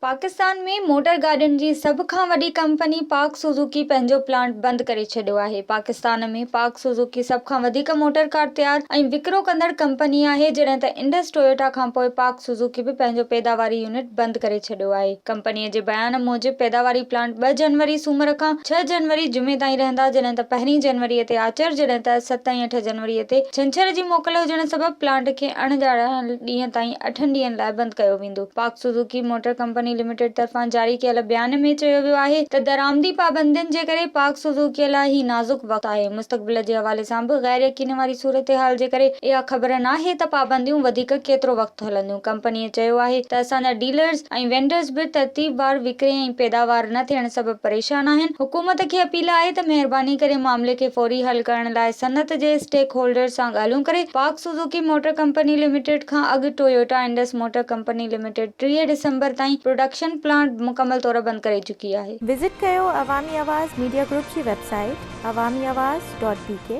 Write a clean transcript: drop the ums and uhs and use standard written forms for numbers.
Pakistan ۾ motor گاڏين جي سڀ کان وڏي ڪمپني پاڪ سوزوڪي پنهنجو پلانٽ بند ڪري ڇڏيو آهي. پاڪستان ۾ پاڪ سوزوڪي سڀ کان وڌيڪ موٽر ڪار تيار ۽ وڪرو ڪندڙ ڪمپني آهي جڏهن ته انڊس ٽويوٽا کانپوء پاڪ سوزوڪي به پنهنجو پيداواري يونٽ بند ڪري ڇڏيو آهي. ڪمپني جي بيان موجب پيداواري پلانٽ ٻه جنوري سومر کان ڇهه جنوري جمعي تائين رهندا جڏهن ته پهرين جنوري تي آچر جڏهن ته ست ۽ اٺ جنوري تي ڇنڇر جي موڪل هجڻ سبب پلانٽ کي اڻ ڄاڻايل ڏينهن تائين اٺن ڏينهن لاء بند ڪيو ويندو. Pak Suzuki motor company limited طرفان جاري ڪيل بيان ۾ چيو ويو آهي ته درآمدي پابندين جي ڪري پاڪ سوزوڪي لاء هي نازڪ وقت آهي، مستقبل جي حوالي سان به غير يقيني واري صورتحال جي ڪري اها خبر ناهي ته پابنديون وڌيڪ ڪيترو وقت هلنديون. ڪمپنيء چيو آهي ته اسان جا ڊيلرز ۽ وينڊرز به ترتيبوار وڪري ۽ پيداوار نه ٿيڻ سبب پريشان آهن، حڪومت کي اپيل آهي ته مهرباني ڪري معاملي کي فوري حل ڪرڻ لاء صنعت جي اسٽيڪ هولڊرز سان ڳالهيون ڪري Pak Suzuki motor company limited کان اڳ Toyota Indus motor company limited 30 December تائين پروڊڪشن پلانٽ مڪمل طور بند ڪري چڪي آهي. وزٽ ڪيو عوامي آواز ميڊيا گروپ جي website Awami Awaz dot B K.